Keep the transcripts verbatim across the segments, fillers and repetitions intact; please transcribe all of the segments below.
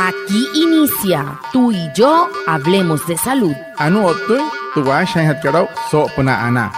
Aquí inicia Tú y yo hablemos de salud. Anuu o'ttüin tü waashajaainjatkat aa'u soo'opünaa anaa.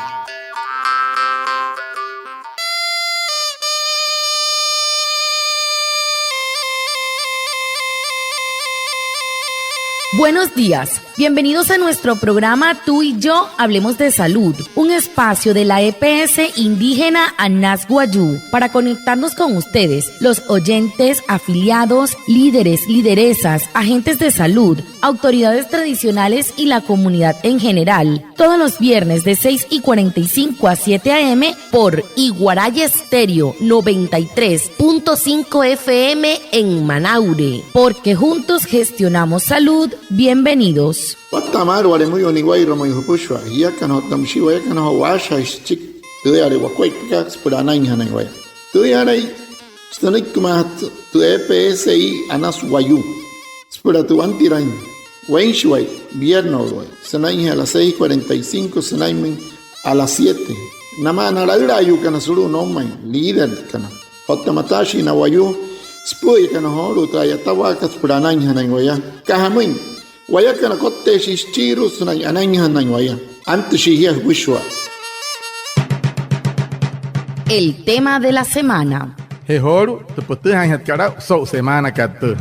Buenos días. Bienvenidos a nuestro programa Tú y yo hablemos de salud, un espacio de la E P S indígena Anas Wayuu para conectarnos con ustedes, los oyentes, afiliados, líderes, lideresas, agentes de salud, autoridades tradicionales y la comunidad en general. Todos los viernes de seis y cuarenta y cinco a siete a m por Iguaraya Estéreo noventa y tres punto cinco F M en Manaure. Porque juntos gestionamos salud. Bienvenidos. Watta'a maalü wa'lemüyuu niwairua mayuu jüpüshua jiakana otta müshii wayakana joo waashajaain süchiki tüüyale wakuaippakat süpüla anainjanain waya. Tüüyalai sünüikimaajatü tü E P S I Anas Wayuu süpüla tü wantiraain weinshiwai, vierno'uluwai, sünainjee a las seis cuarenta y cinco sünainmüin a las siete. Namaa na laülaayuukana sulu'u noumain, líderkana otta mataashii na wayuu süpü'üyakana joolu'u tü a'yatawaakat süpüla anainjanain waya. Aka jamüin, wayakana kotteeshii süchiirua sünain anainjanain waya. Antüshii jia jüpüshua. El tema de la semana. Je joolu'u tü pütüjaainjatkat aa'u so'u semaanakat tüü.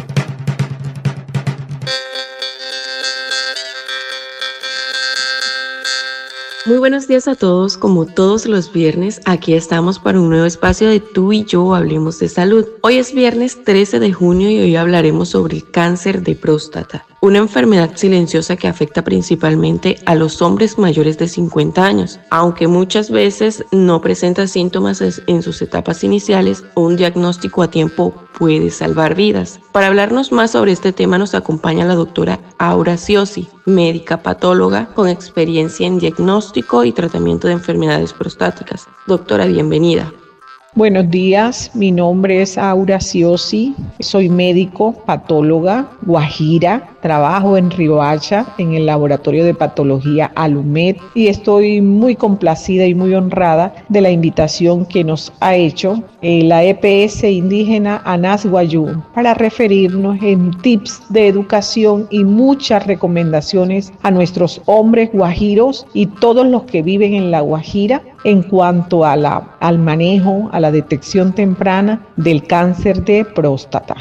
Muy buenos días a todos. Como todos los viernes, aquí estamos para un nuevo espacio de Tú y yo hablemos de salud. Hoy es viernes trece de junio y hoy hablaremos sobre el cáncer de próstata, una enfermedad silenciosa que afecta principalmente a los hombres mayores de cincuenta años. Aunque muchas veces no presenta síntomas es-, en sus etapas iniciales, un diagnóstico a tiempo puede salvar vidas. Para hablarnos más sobre este tema nos acompaña la doctora Aura Siosi, médica patóloga con experiencia en diagnóstico y tratamiento de enfermedades prostáticas. Doctora, bienvenida. Buenos días, mi nombre es Aura Siosi, soy médico patóloga guajira, trabajo en Riohacha en el laboratorio de patología Alumet y estoy muy complacida y muy honrada de la invitación que nos ha hecho eh, la E P S indígena Anas Wayuu para referirnos en tips de educación y muchas recomendaciones a nuestros hombres guajiros y todos los que viven en La Guajira en cuanto a la, al manejo, a la detección temprana del cáncer de próstata.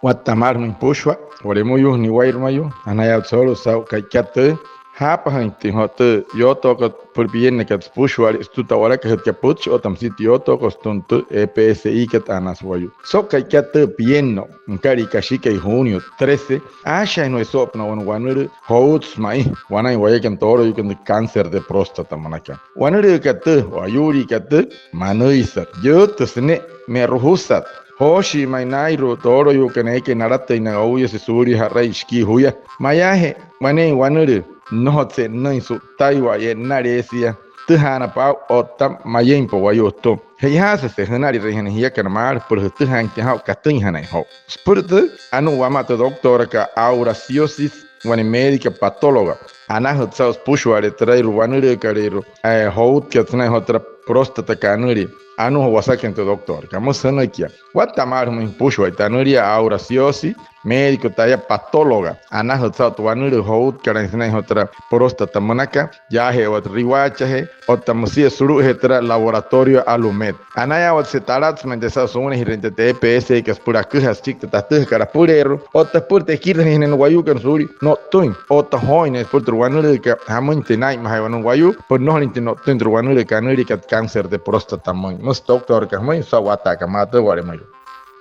Watta'a maalü jümüin jüpüshua, wa'lemüyuu niwairua mayuu, anayaawatse joolu'u saa'u ka'ikat tüü, jaapajüinjatüin joo tü yootookat süpüla piennakat süpüshua'ale sütüma tü a'walakajütkat pütchi otta müsia tü yootookat sütüma tü E P S I kat Anas Wayuu. So'u ka'ikat tüü pienno'u nüka'lia kashikai junio trece, aashajaain waya soo'opünaa wane wanülüü joutsü ma'i wanain wayakana tooloyuukana tü cáncer de próstata münaka. Wanülüükat tüü o ayuuliikat tüü manüisat, yüütüsü ne'e, me'rujusat. Jooshii ma'i naa'irua tooloyuukana eekai nalatüin naya ouyase suulia ja'rai shikii juya. Mayaajee waneein wanülüü, nnojotse'e nünüin su'ttaiwa, e'nnaleesia, jütüjaanapa aa'u otta mayeimpa wayuu jütüma. Che'ojaasüse jünalirüinjanain jiakana maalü süpüla jütüjaainjatüin jaa'u katüinjanain joo. Süpüla tüü, anuu wamaa tü doctorakat Aura Siosis, wane médica patóloga. Anajütsü saa'u süpüshua'ale türa wanülüükalüirua, eh, joutkat sünain joo türa próstatakat anülia. Anuu joo wasakana tü doctorakat, müsü sünüikia. Watta'a maalü jümüin jüpüshua, tü anülia Aura Siosi, médico taya patóloga. Anajütsü saa'u tü wanülüü joutkalain sünain joo türa próstata münaka, yaaje'ewat Riohachajee otta müsia sulu'ujee türa laboratorio Alumet. Anayaawatse talatsü ma'i taya saa'u suunainjirüin tü E P S I kat süpüla aküjaa süchiki tü tatüjakat apüleerua otta süpüla tü ekirajüinjanain na wayuukana suulia no'ttüin otta jooin ne'e süpüla tü wanülüükat jamüinjatüin naa'inmajaain wane wayuu süpüla nnojolüinjatüin no'ttüin tü wanülüükat anüliakat cáncer de próstata müin. Müsü tü doctorakat jümüin, so'u watta'akat maa tüü, wa'lemüyuu.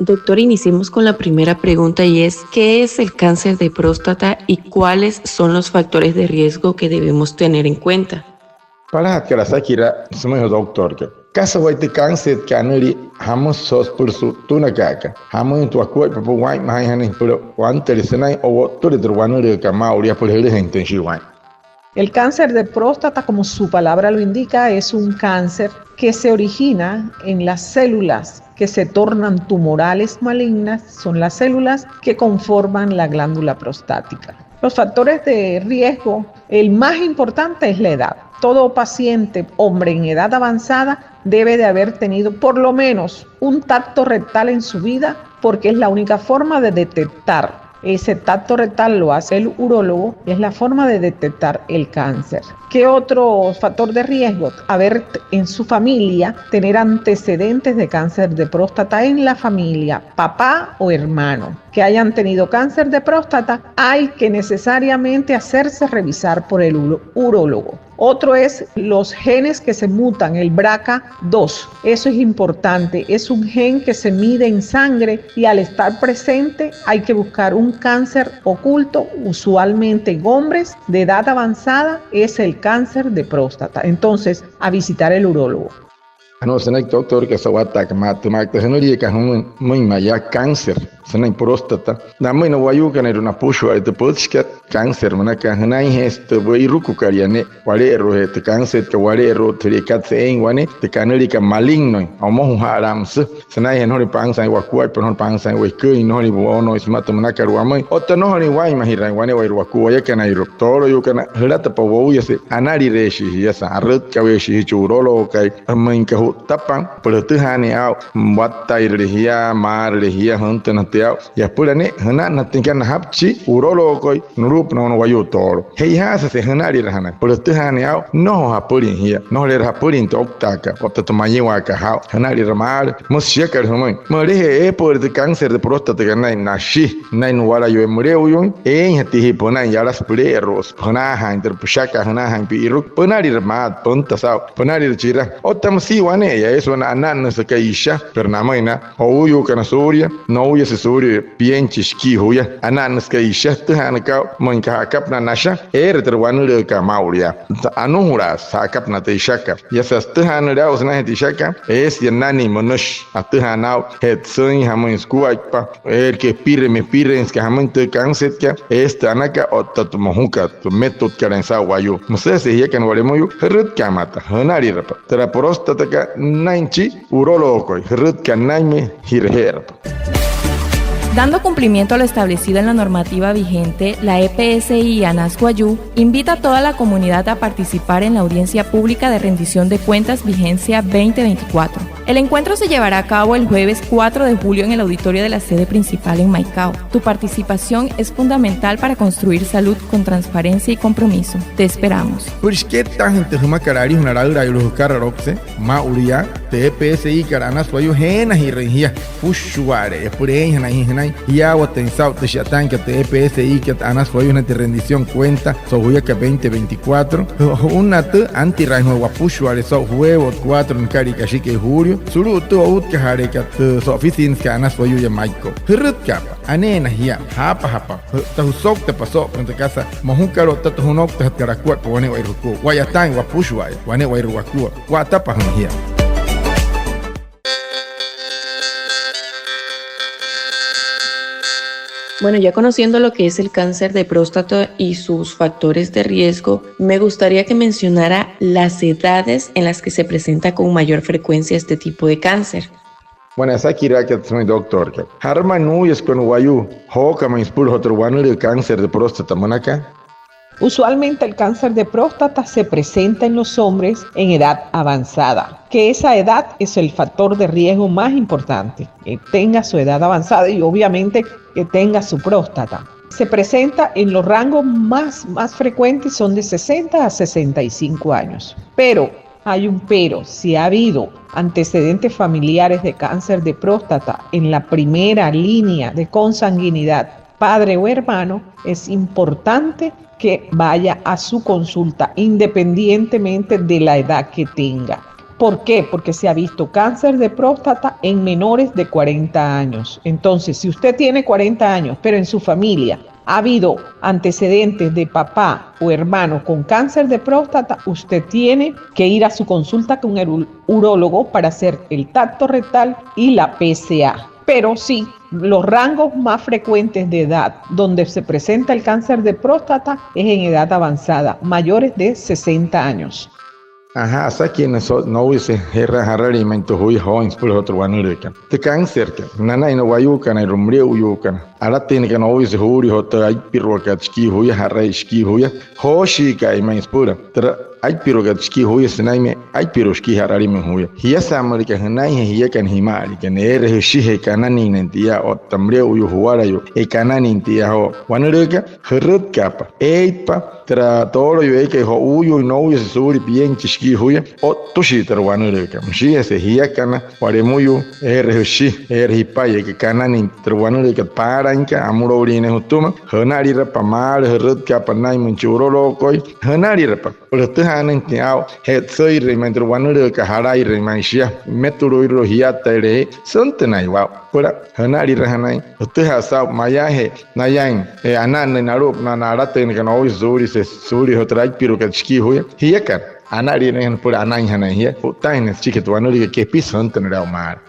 Doctor, iniciemos con la primera pregunta y es, ¿qué es el cáncer de próstata y cuáles son los factores de riesgo que debemos tener en cuenta? Palajatkat asakiraa sümüin joo doctorkat. ¿Kasa wayuu tü cáncerkat anülia? ¿Jamüsü joo süpüla su'ttunaka'aka? ¿Jamüinjatü wakuaippa süpüla waa'inmajaainjanain süpüla wantüle sünain o wo'ttüle tü wanülüükat maa'ulu yaa süpüla jülüjüinjatüin shia waa'in? El cáncer de próstata, como su palabra lo indica, es un cáncer que se origina en las células que se tornan tumorales malignas, son las células que conforman la glándula prostática. Los factores de riesgo, el más importante es la edad. Todo paciente, hombre en edad avanzada, debe de haber tenido por lo menos un tacto rectal en su vida, porque es la única forma de detectar Ese tacto rectal lo hace el urólogo y es la forma de detectar el cáncer. ¿Qué otro factor de riesgo? Haber t- en su familia, tener antecedentes de cáncer de próstata en la familia, papá o hermano, que hayan tenido cáncer de próstata, hay que necesariamente hacerse revisar por el uro- urólogo. Otro es los genes que se mutan, el braca dos. Eso es importante. Es un gen que se mide en sangre y al estar presente hay que buscar un cáncer oculto, usualmente en hombres de edad avanzada, es el cáncer de próstata. Entonces, a visitar el urólogo. Anuu sünüiki totooruka so'u watta'akat maa tü maa tü jünüliakat jümüin, müinma'a yaa cáncer sünain próstata. Namüin na wayuukanairua napüshua'ale tü pütchikat cáncer münaka, jünainjeesü tü we'irukukat yaa ne'e wale'eru'ujee tü cáncerkat, wale'eru'utüjülia katse eein wane tü kanüliakat malignoin, omojuja'alaa müsü. Sünainjee nnojolüin pansaain wakuaippa, nnojolüin pansaain weküin, nnojolüin woonooin sümaa tü münakat wamüin otta nnojolüin waa'inmajiraain wane'ewai wakua. Wayakanairua tooloyuukana, jülatapa wouyase, analireeshii jiasa, arütkaweeshii jia chi urolookai müinka ju'ttapa süpüla jütüjaanüin aa'u wattairüle jia, maarüle jia, jüntünajatüin aa'u. Yaa süpüla ne'e jüna'nnajatüin aka najapü chi urolookai nulu'upünaa wane wayuu toolo. Che'ojaasüse jünalirajanain süpüla jütüjaanüin aa'u, nnojo japülin jia, nnojoleerü japülin tü ouktaakat otta tü mayeewaakat jaa'u. Jünalira maalü, müsü shiakat jümüin. Mülejee eepü'üle tü cáncer de próstatakat sünain nashi, sünain nuwalayuwai müle'uyuuin, eeinjatia jia pünain yalasü püle'eru'usü, jünaajaain tü püshakat, jünaajaain pi'iruku. Pünalira maat, pünta saa'u, pünalira chira. Otta müsia wane'eya, eesü wane ana'nnüsü aka isha, pero namüin na jo'uuyuukana suulia, nouyase suulia pienchi shikii juya, ana'nnüsü aka isha, jütüjaanaka aa'u müinka ja'akapünaa nasha, eere türa wanülüükat maa'ulu yaa. Anujulaasü ja'akapünaa tü ishakat. Yasa sütüjaanüle aa'u sünainjee tü ishakat, eesia nanii münüshi. Atüjaana aa'u, je süin jamüin sukuaippa, eere epire, mepireein süka jamüin tü cáncerkat, eesü tü anakat otta tü mojukat, tü mmetutkalüin saa'u wayuu. Müsüjese'e jiakana wa'lemüyuu, jürütkaamata, jünalirapa. Türa próstatakat naa'in chi urolookai, jürütkaa naa'inmüin, ji'reje'erapa. Dando cumplimiento a lo establecido en la normativa vigente, la E P S I Anas Wayuu invita a toda la comunidad a participar en la audiencia pública de rendición de cuentas vigencia veinte veinticuatro. El encuentro se llevará a cabo el jueves cuatro de julio en el auditorio de la sede principal en Maicao. Tu participación es fundamental para construir salud con transparencia y compromiso. Te esperamos. Süpüla shikettaajüin tü jümakat alijuna laülaayuu jükaraloukse maa'ulu yaa, tü E P S Ikat Anas Wayuu jeenajirüin jia süpüshua'ale'eya süpüla eeinjanain jia jünain jiyaawatüin saa'u tü shi'yataainkat tü E P S Ikat Anas Wayuu sünain tü rendición cuenta so'u juyakat veinte veinticuatro. Ju'unaa tü antiraain joo wapüshua'ale so'u jueves cuatro nükalia kashikai julio sulu'u tü outkajaaleekat tü so'ofisiinasükat Anas Wayuu yaa Maicao. Jürütkaapa, aneena jia, jaapajapa, jü'tta jüsouktapa soo'opünaa tü kasa mojukat otta tü jünouktajatkat akuaippa wane'ewai jukua. Wa'yataain wapüshua'aya wane'ewai wakua. Wa'atapa jümüin jia. Bueno, ya conociendo lo que es el cáncer de próstata y sus factores de riesgo, me gustaría que mencionara las edades en las que se presenta con mayor frecuencia este tipo de cáncer. Bueno, asakiraakat sümüin doctorkat. Jarümaa nuuyase wane wayuu jookamüin süpüla joo tü wanülüü cáncer de próstata münaka. Usualmente el cáncer de próstata se presenta en los hombres en edad avanzada, que esa edad es el factor de riesgo más importante, que tenga su edad avanzada y obviamente que tenga su próstata. Se presenta en los rangos más, más frecuentes, son de sesenta a sesenta y cinco años. Pero hay un pero, si ha habido antecedentes familiares de cáncer de próstata en la primera línea de consanguinidad, padre o hermano, es importante que vaya a su consulta independientemente de la edad que tenga. ¿Por qué? Porque se ha visto cáncer de próstata en menores de cuarenta años. Entonces, si usted tiene cuarenta años, pero en su familia ha habido antecedentes de papá o hermano con cáncer de próstata, usted tiene que ir a su consulta con el u- urólogo para hacer el tacto rectal y la P C A. Pero sí, los rangos más frecuentes de edad donde se presenta el cáncer de próstata es en edad avanzada, mayores de sesenta años. Ajaa, asakinnüsü nouyase je'ra jaralin ma'i tü juya jooin süpüla joo tü wanülüükat. Tü cáncerkat, nanain na wayuukanairua müle'uyuukana, alatüinakana nouyase juulia joo tü aipiruakat shikii juya, ja'rai shikii juya, jooshiika'i ma'i süpüla türa aipiruakat shikii juya sünainmüin, aipiru'u shikii ja'ralimüin juya. Jiasa müleka jünainjee jiakana jima'aliikana, eere jüshi je kananinnüin tia otta müle'uyuu juwalayuu, je kananinnüin tia joo wanülüükat, jürütkaapa, eeitpa türa tooloyuu eekai jo'uuyuu nouyase suulia pienchi shikii juya, o'ttüshii türa wanülüükat. Müshiijese jiakana wa'lemüyuu, eere jüshi, eere jipa'i eekai kananinnüin türa wanülüükat paalainka, amülouliinüin jütüma, jünalirapa maalü, jürütkaapa naa'inmüin chi urologokoi, jünalirapa. Jütüjaainjatüin aa'u je'tsüirüin ma'i türa wanülüükat, jalairüin ma'i shia, mmetuluirua jiatairee, süntünaiwa aa'u. Süpüla jünalirajanain, jütüjaa saa'u mayaajee nayain, e, ana'annüin alu'upünaa na alatüinakana nouyase suuliase, suulia joo türa aipiruakat shikii juya, jiakana analiijünüin süpüla anainjanain jia, ju'ttaainjanain süchikijee tü wanülüükat, kepisü jüntünüle aa'u maalü.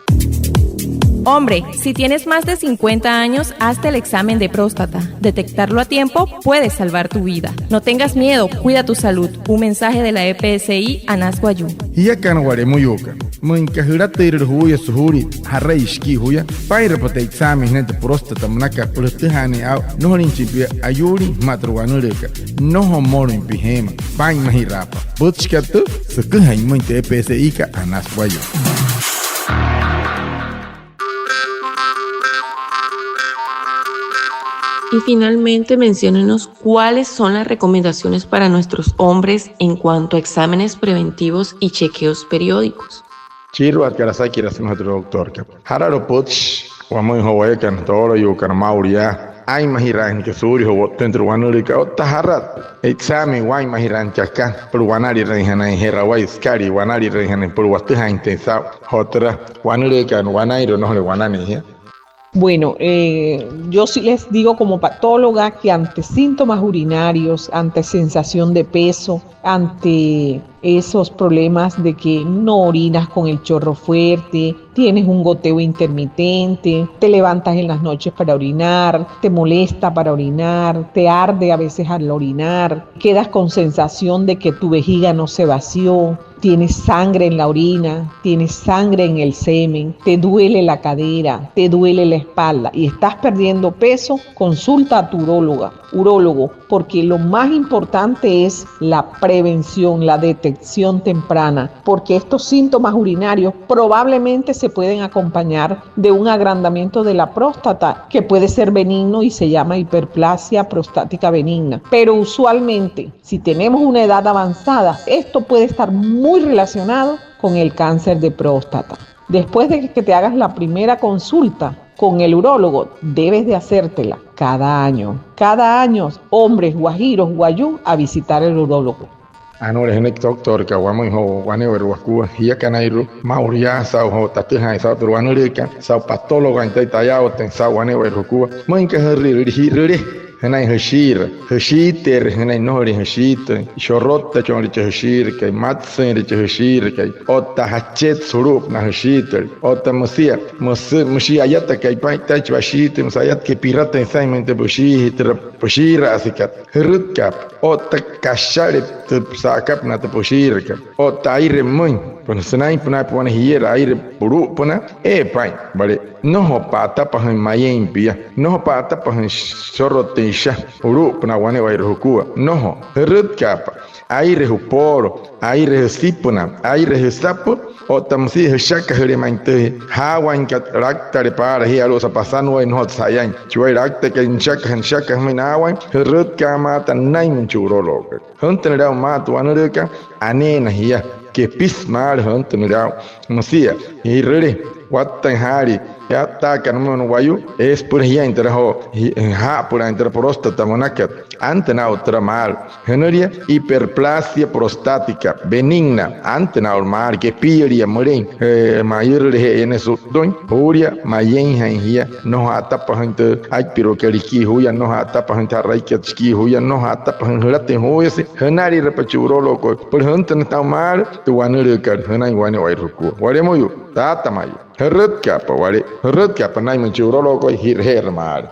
Hombre, si tienes más de cincuenta años, hazte el examen de próstata. Detectarlo a tiempo puede salvar tu vida. No tengas miedo, cuida tu salud. Un mensaje de la E P S I Anas Wayuu. Jiakana wa'lemüyuukana, müin aka jülatüirüle juuya sujulia ja'rai shikii juya, paa'inrapa tü examen sünain tü próstata münakat süpüla jütüjaanüin aa'u nnojolüinjachin pia ayuulin sümaa tü wanülüükat, nnojo mmolüin pijeema, paa'inmajiraapa. Pütchikat tüü, süküjain pümüin tü E P S I-kat Anas Wayuu. Y finalmente, menciónenos cuáles son las recomendaciones para nuestros hombres en cuanto a exámenes preventivos y chequeos periódicos. Chiiruajatka asakira sümajatü doctorka. Jalalu pütchi wamüin joo wayakana tooloyuukana maa'ulu yaa, aa'inmajiraainjatü suulia joo wo'ttüin türa wanülüükat otta jarat examen waa'inmajiraainjatü aka süpüla wanalirüinjanain je'rawai sükalia wanalirüinjanain süpüla watüjaainjatüin saa'u joo türa wanülüükat, wanainrua nnojole wanainjee. Bueno, eh, yo sí les digo como patóloga que ante síntomas urinarios, ante sensación de peso, ante esos problemas de que no orinas con el chorro fuerte, tienes un goteo intermitente, te levantas en las noches para orinar, te molesta para orinar, te arde a veces al orinar, quedas con sensación de que tu vejiga no se vació, tienes sangre en la orina, tienes sangre en el semen, te duele la cadera, te duele la espalda y estás perdiendo peso, consulta a tu uróloga, urólogo, porque lo más importante es la prevención, la detección temprana, porque estos síntomas urinarios probablemente se pueden acompañar de un agrandamiento de la próstata que puede ser benigno y se llama hiperplasia prostática benigna. Pero usualmente, si tenemos una edad avanzada, esto puede estar muy relacionado con el cáncer de próstata. Después de que te hagas la primera consulta con el urólogo, debes de hacértela cada año. Cada año, hombres, guajiros, wayuu, a visitar el urólogo. Anuu jünüiki doctorka wamüin joo wane'ewaire wakua, jiakanairua maa'ulu yaa saa'u joo tatüjaain saa'u türa wanülüükat, saa'u patólogoin taya tayaawatüin saa'u wane'ewaire jukua, müin aka jürüle, jürüle jünain jüshiira, jüshiiteere jünain nnojolin jüshiitüin, shorotachonle chi jüshiirakai, matsüinre chi jüshiirakai, otta jachetsü julu'upünaa jüshiitüle, otta müsia, müsü, müshii ayatakai paa'in taya chi washiitüin, müsü ayatakai piratüin saa'inmüin tü püshii, türa püshiiraasekat, jürütkaapa, otta kashale tü sa'akapünaa tü püshiirakat, otta aire pümüin, sünainpünaaippa wane jiere aire pulu'upünaa, ee paa'in, vale, nnojo pa'atapajüin mayein pia, nnojo pa'atapajüin shorotüin sha julu'upünaa wane'ewaire jukua, nnojo, jürütkaapa, aire jupoolo, aire jüsipünaa, aire jüsapü, otta müsia jüshakajüle ma'i tü jaawainkat, laktale paala jia alu'usa pasanuain, nnojotsü ja'yain, chi wayuu laktakai nüshakajüin, nüshakajüin müin naawain, jürütkaamaata nünainmüin chi urologokai. Jüntünüle aa'u maalü tü wanülüükat, aneena jia, kepisü maalü, jüntünüle aa'u, müsia, ji'rüle, wattüin jaalii, e'attaakana müin wane wayuu, eesü süpüla jiain türa joo, jaa'apülaain türa próstata münakat, antünaa aa'u türa maalü, jünülia hiperplasia prostática benigna, antünaa aa'u maalü, kepiilia mülein, ee, mayürüleje'eya ne'e su'ttüin, juulia mayeinjain jia, nnojo a'atapajüin tü aipiruakat shikii juya, nnojo a'atapajüin tü ja'raikat shikii juya, nnojo a'atapajüin jülatüin juuyase, jünalirapa chi urologokot süpüla jüntünüin aa'u maalü tü wanülüükat jünain wane'ewaire jukua. Wa'lemüyuu, taata ma'i, jürütkaapa, vale, jürütkaapa nünainmüin chi urologokot, ji'raje'erü maalü.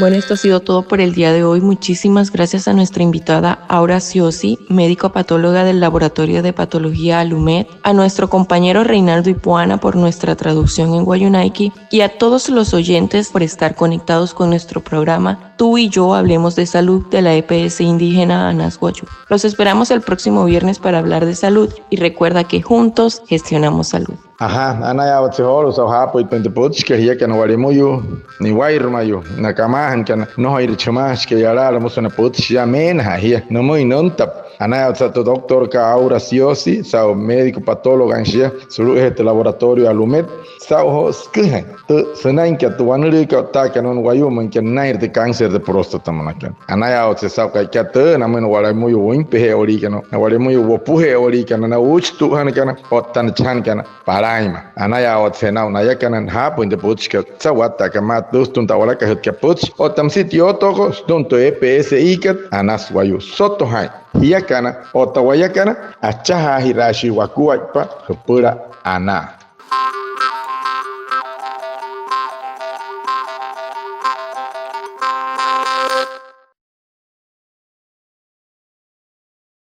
Bueno, esto ha sido todo por el día de hoy. Muchísimas gracias a nuestra invitada Aura Siosi, médico patóloga del Laboratorio de Patología Alumet, a nuestro compañero Reinaldo Ipuana por nuestra traducción en wayuunaiki y a todos los oyentes por estar conectados con nuestro programa Tú y yo hablemos de salud de la E P S indígena Anas Wayuu. Los esperamos el próximo viernes para hablar de salud y recuerda que juntos gestionamos salud. Ajá, anayaawatse joolu'u saa'u jaapüitpain tü pütchikat jiakana Wa'lemüyuu, Niwa'irümayuu, na kamaajanakana, nnojoire chi jümaajachika yalaala, müsü na pütchi yaa meenajaa jia nümüin nüntapa. Anayaawatse tü doctorkat Aura Siosi saa'u médico patólogoin shia sulu'ujee tü laboratorio Alumet saa'u joo süküjain tü sünainkat, tü wanülüükat otta aka nümüin wayuu müinka nünainre tü cáncer de próstata münakana. Anayaawatse saa'u ka'ikat tüü namüin na Wa'lemüyuu wüinpeje'ewaliikana, na Wa'lemüyuu wopuje'ewaliikana, na uuchitu'ujanakana otta na chajanakana palainma. Anayaawatse naa'u nayakana jaapüin tü pütchikat saa'u watta aka maa tü sütüma tü a'walakajütkat pütchi otta müsia tü yootookot sütüma tü E P S I-kat Anas Wayuu. Soto jaa'in jiakana otta wayakana, achajaajiraashii wakuaippa jüpüla anaa.